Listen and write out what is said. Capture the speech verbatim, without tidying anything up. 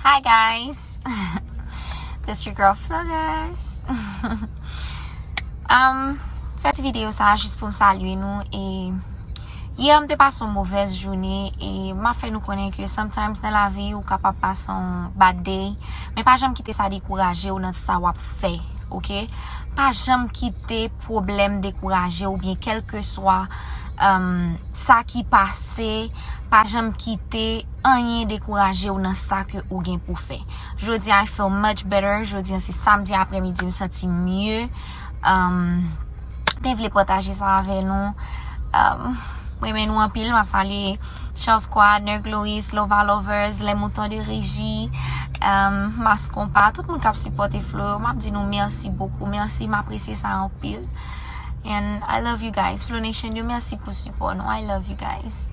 Hi guys. This your girl Flo, guys. Um, fè ti videyo sa jis pou m salye nou e yè m te pase yon movèz jounen e m ap fè nou konnen ke sometimes nan lavi ou kapab pase yon bad day, men pa janm kite sa dekouraje w nan sa w ap fè, oke? Pa janm kite pwoblèm dekouraje w oubyen kèlkeswa um, sa ki pase, pa janm kite anyen dekouraje w nan sa ke ou gen pou fè. Jodi a, I feel much better. Jodi a, se samdi aprèmidi, m santi m mye. Um, te vle pataje sa avè nou. Um, mwen renmen nou anpil. M ap salye Charles Squad, Nerd Lois, Lova Lovers, Les Moutons de Régie, um, Mas Konpa, tout moun k ap sipòte Flo yo. M ap di nou mèsi bokou. Mèsi, m apresye sa anpil. And I love you guys. Flo Nation yo, mèsi pou sipò nou. I love you guys.